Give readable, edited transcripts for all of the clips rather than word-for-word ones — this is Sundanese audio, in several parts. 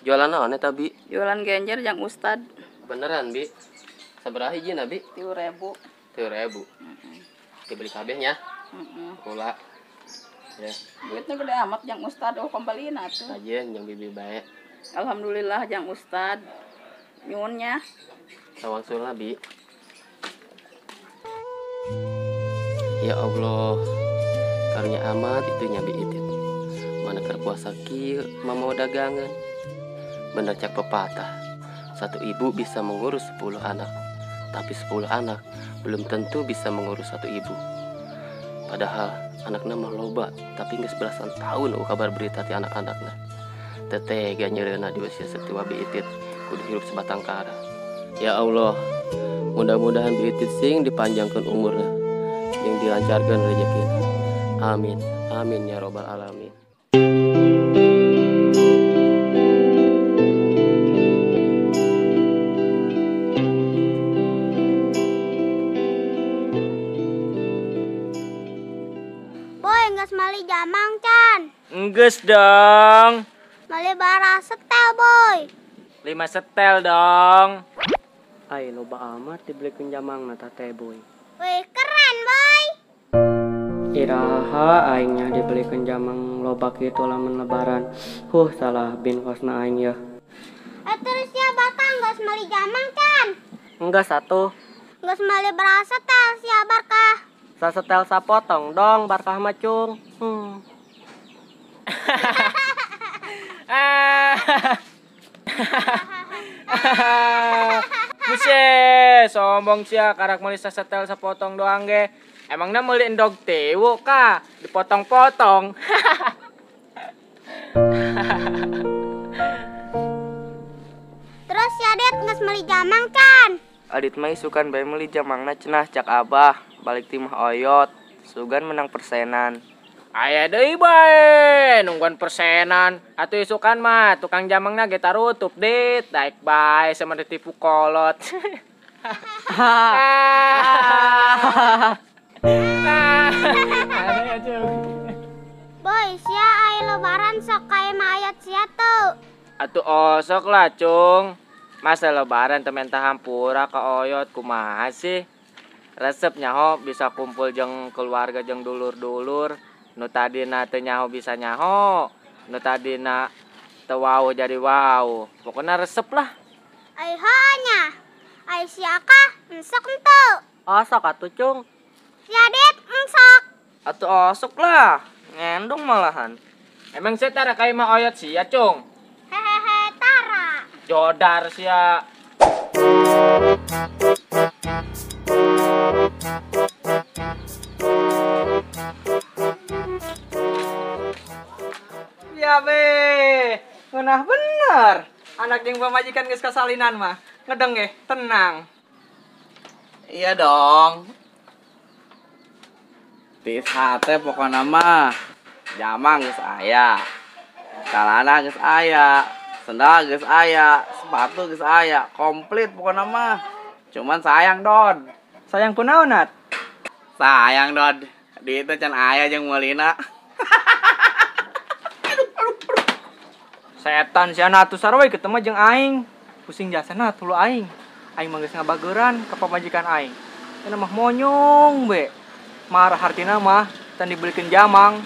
Jualan naon eta, Bi? Jualan genjer jang Ustad. Beneran, Bi? Sabaraha hijina, Bi? 3.000. 3.000. Dibeli kabeh nya? Heeh. Kula. Ya. Duitnya gede amat jang Ustad, oh kembaliin atuh. Kajian jang bibi bae. Alhamdulillah jang Ustad. Nyuwun nya. Sawangsulna, Bi. Ya Allah, karunya amat itu nya Bi Itit. Mana keur puasa kieu mamawa dagangan. Bener cak pepatah, satu ibu bisa mengurus 10 anak, tapi 10 anak belum tentu bisa mengurus satu ibu. Padahal anakna mah loba, tapi geus belasan tahun eueuh kabar berita ti anak-anakna. Teu tega nyeureuna di usia satua Bi Itit kudu hirup sebatang kara. Ya Allah, mudah-mudahan Bi Itit sing dipanjangkeun umurna jeung dilancarkeun rezekina. Amin. Amin ya robbal alamin. Boy, geus meuli jamang can? Enggeus dong. Meuli bara setel, Boy. 5 setel dong. Ai loba amat dibelikeun jamangna tah teh, Boy. Wih, keren, Boy. Iraha aingnya dibelikeun jamang loba kitu lamun lebaran. Huh, salah bin kosna aing yeuh. Terus ya Barkah geus meuli jamang can? Enggeus atuh. Geus meuli bara setel sia Barkah. Sasetel sapotong dong Barkah mah cung. Buset, sombong sia karak meuli sasetel sapotong doang ge. Emangna meuli endog tewo kah? Dipotong-potong. Terus ya Dit geus meuli jamang can? Adit mah isukan bae meuli jamangna cenah cak abah, balik ti mah oyot, sugan menang persenan. Aya deui bae, nungguan persenan. Atuh isukan mah tukang jamangna ge tarutup, Dit. Daek bae sama ditipu kolot. Boy, sia ai lebaran sok kae mayat sia teu. Atuh osok lah, Cung. Masa lebaran teu menta hampura ka oyot kumaha sih? Resep nyaho bisa kumpul jeung keluarga jeung dulur-dulur. Nu tadina teu nyaho bisa nyaho, nu tadina teu wau jadi wau. Pokona resep lah. Ai hanya. Ai sia kah ensok henteu? Osok atuh, Cung. Sia Dit ensok. Atuh osok lah, ngendong malahan. Emang sia tara ka imah oyot sia, Cung? Hehehe, tara. Jodar sia. Ya be, ngeunah bener. Anak jeung pamajikan geus kasalinan mah, ngedeng ge, tenang. Iya dong. Tis hate pokona mah. Jamang geus aya. Calana geus aya, sendal geus aya, sepatu geus aya, komplit pokona mah. Cuman sayang, Dod. Sayang kunaon, Nat? Sayang, Dod. Duitna can aya jeung meulina. Setan sia atuh sarua ketemu jeung aing. Pusing jasana tulu aing. Aing mah geus ngabageuran ka pamajikan aing. Cenah mah monyong be. Marah hartina mah can dibelikeun jamang.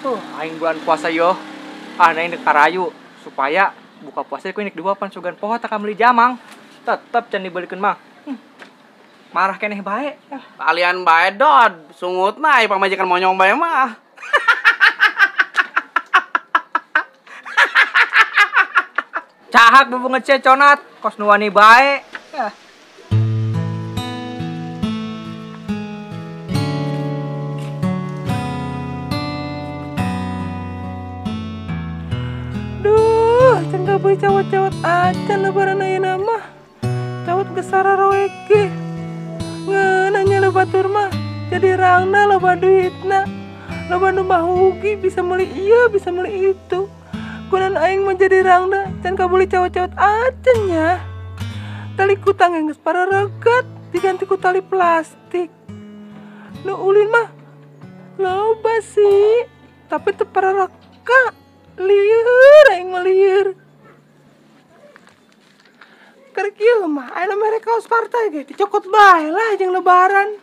Tuh aing bulan puasa yoh. Ah aing dek karayu supaya buka puasa ku nek dihuapan sugan poho tak meuli jamang. Tetep can dibelikeun mah. Marah keneh bae. Kalian bae, Dod. Sungutna ai pamajikan monyong bae mah. Cahak bubunget sia conat, kos nu wani bae. Duh, can kabeuy cawat-cawat acan lebaran ayeuna mah. Cawat geus sararoek ge. Ngeunah nya batur mah, jadi rangna loba duitna. Loba nu mahugi bisa meuli ieu, bisa meuli itu. Kunan aing mah jadi rangna, can kabuli cawat-cawat acan nya. Tali kutang geus parareget diganti ku tali plastik. Nu ulin mah loba sih, tapi teu parareka. Lieur aing mah lieur. Keur kieu mah aya mere kaos partai ge dicokot bae lah jeung lebaran.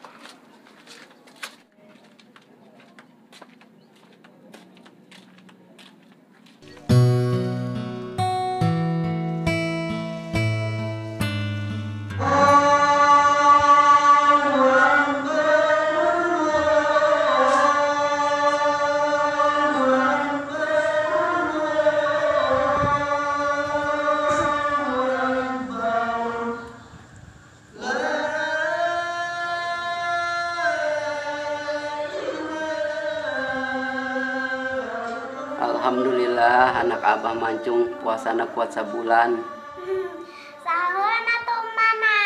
Alhamdulillah anak abah mancung puasana kuat sabulan. Sahuran atuh mana?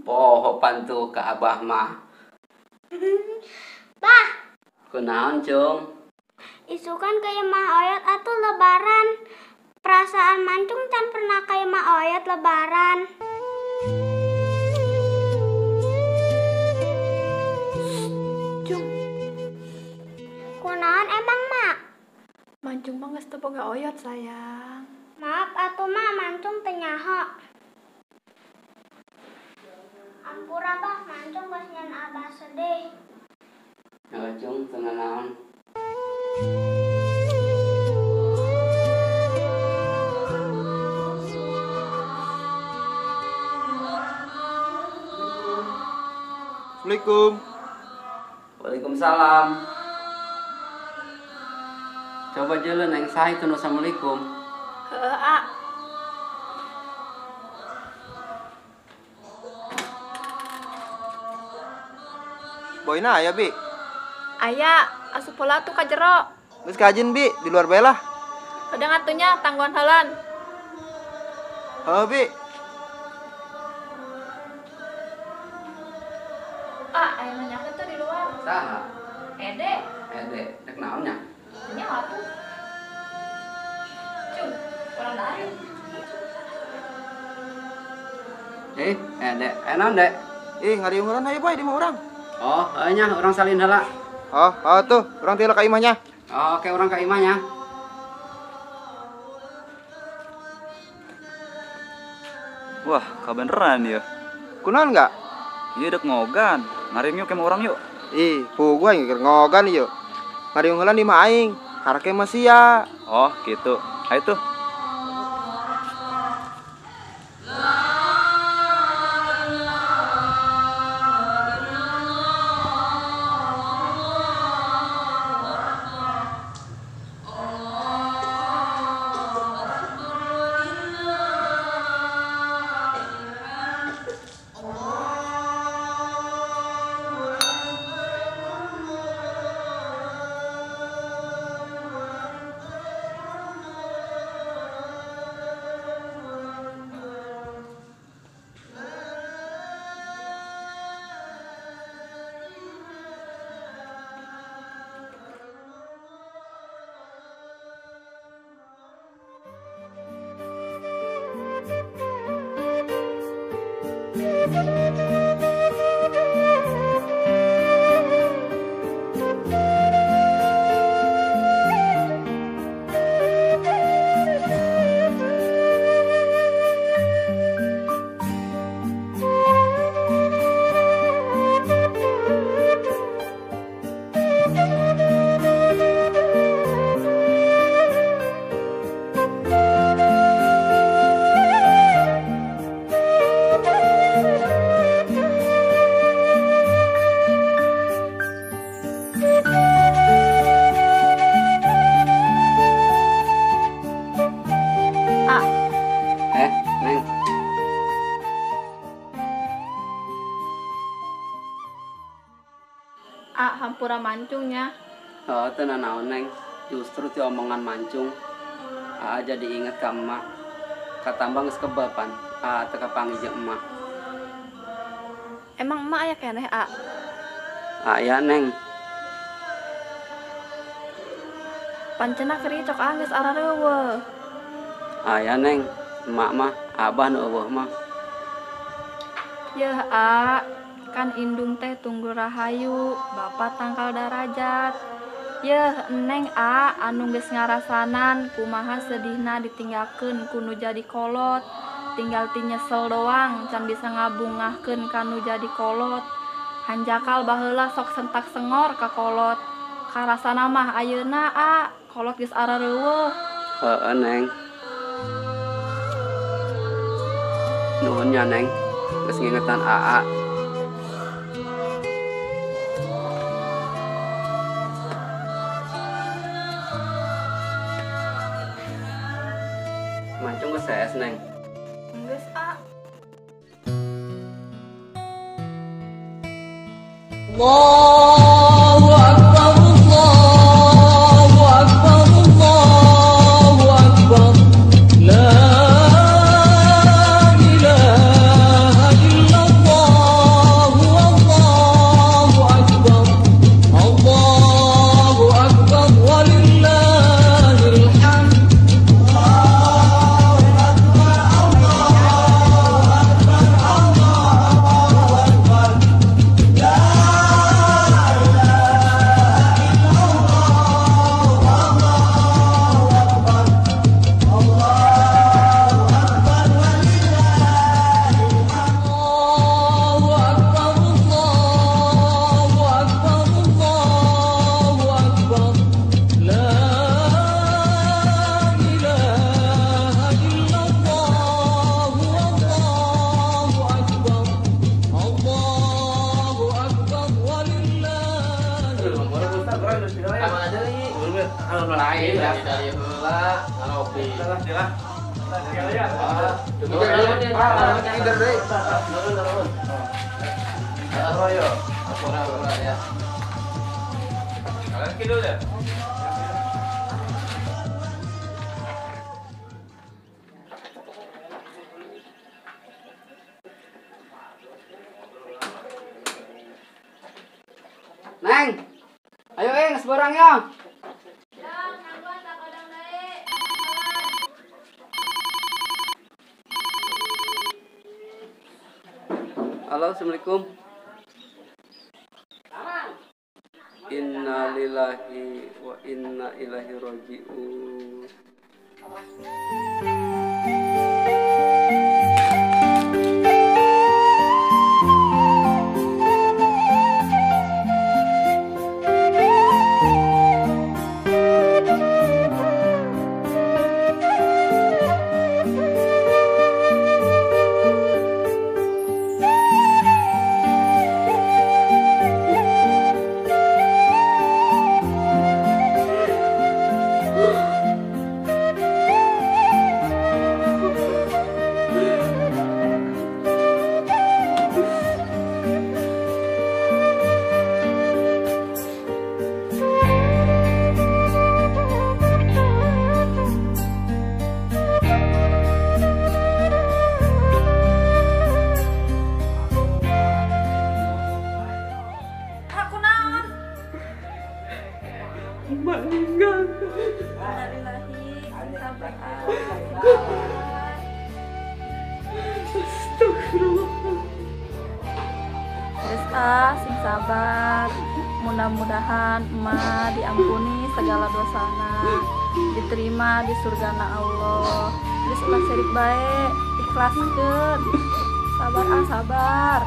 Poho pantu ke abah mah. Bah. Kunaon, Cung? Isukan ka imah oyot atuh lebaran. Perasaan mancung can pernah ka imah oyot lebaran. Cung. Kunaon emang, Mak? Mancung mah geus teu boga oyot, sayang. Maaf atuh, Mak, mancung teu nyaho. Ampura, Bah, mancung geus nyen abah sedih. Heuh, Cung, teu nanaon. Assalamualaikum. Waalaikumsalam. Coba jalan yang sah itu assalamualaikum. Heeh, A. Boyna aya, Bi? Aya, asup pola tuh ka jero. Geus kajin, Bi, di luar bae lah. Udah ngatunya tangguhan heulan. Heeh, Bi. Ah, aya nanyakeun tuh di luar. Saha? Ede. Ede, rek naon nya? Nya atuh. Cung, orang dari. Ede, naon, Dek? Ih, ngariunguran hayu boy di imah urang. Oh, heuh nya urang salin heula. Oh, oh tuh, urang teh ka imahnya. Oh, oke, urang ka imahnya. Wah, kabeneran ya. Kunaon enggak? Iya dek ngogan. Ngariung yuk ke orang yuk. Ih, puguh aing keur ngogan ieu. Ngariung heula di imah aing. Karake mah sia. Oh, gitu. Ayo tuh. Neng. A, hampura mancungnya. Oh, teu nanaon, Neng. Justru ti omongan mancung. A jadi inget ka emak. Katambang geus kebapan. A teu kapanggih jeung emak. Emang emak aya keneh, A? Aya, Neng. Pancena keur cok A geus arareuweuh. Aya, Neng. Emak mah, abah nu eueuh mah. Yeuh, A. Kan indung teh tunggul rahayu, bapak tangkal darajat. Yeuh Neng a anu geus ngarasanan kumaha sedihna ditinggalkeun ku nu jadi kolot. Tinggal ti nyesel doang can bisa ngabungahkeun ka nu jadi kolot. Hanjakal baheula sok sentak sengor ka kolot. Karasana mah ayeuna a kolot geus arareuweuh. Heeh Neng. Nuhun nya Neng, geus ngingetan aa. Mancung geus saes Neng. Geus a. Allahu akbar, Allahu akbar, Allahu akbar. La ilaha illallah, Allahu akbar, Allahu akbar, walillahil hamd. Allahu akbar, Allahu akbar, Allahu akbar. La ilaha illallah, Allahu akbar, Allahu akbar, walillahil hamd. Allahu akbar, Allahu akbar, Allahu akbar. La ilaha illallah, Allahu akbar, Allahu akbar, walillahil Lain dari heula ngopi. Kalian kidul ya? Neng, ayo geus barang ya. Halo, assalamualaikum. Innalillahi wa inna ilaihi raji'un. Aku naon? Emak meninggal. Innalillahi, sabar ah. Astagfirullah. Geus ah, sing sabar. Mudah-mudahan emak diampuni segala dosana, diterima di surgana Allah. Geus ulah cerik bae, ikhlaskeun. Sabar ah, sabar.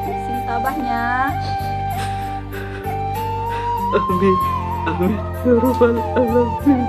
Sing tabahnya. Amin. Amin ya rabbal alamin.